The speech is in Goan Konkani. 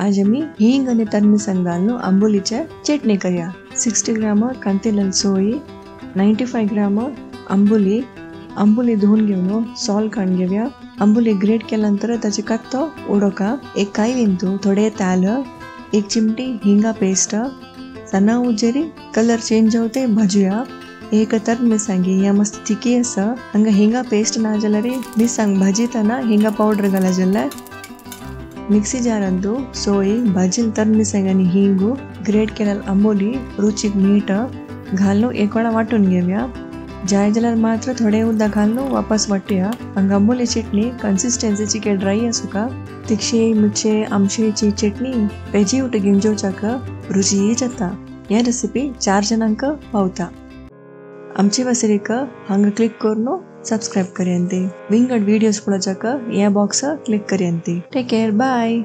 आज आमी हिंग आनी तरमिसांग घालून आंबोलीचे चटणी करया. 60 ग्राम कांतेलाल सोय, 95 ग्राम आंबोली. आंबोली धुवन घेवन सॉल काडून घेवया. आंबोली ग्रेट केल्या नंतर ताचे कात्तो उडोवका. एक कायलींतू थोडे तेल, एक चिमटी हिंगा पेस्ट, सना उजेरी कलर चेंज जावते भाजूया. एक तर मिरसांगी ह्या मस्त थिकी आसा. हांगा हिंगा पेस्ट ना जाल्यार मिरसांग भाजीतना हिंगा पावडर घाला जाल्यार. मिक्सी जारांतू सोय, भाजील तर मिरसांग आनी हिंगू, ग्रेट केलेल आंबोली, रुचीक मीठ घालून एक वेळा वांटून घेवया. जाय जाल्यार मात्र थोडे उदक घालून वापस वांटया. हांगा आंबोली चटणी कन्सिस्टन्सीची के ड्राय आसूका. तिखशे मिरचे आमशेची चटणी पेजी उठ घेवन जेवच्याक रुचीय जाता. ह्या रेसिपी 4 जणांक पावता. आमचे वसरीक हांगा क्लिक करून सबस्क्राइब करयांती. विंगड व्हिडियोज पळोवच्याक ह्या बॉक्स क्लिक करयांती. Take care, bye.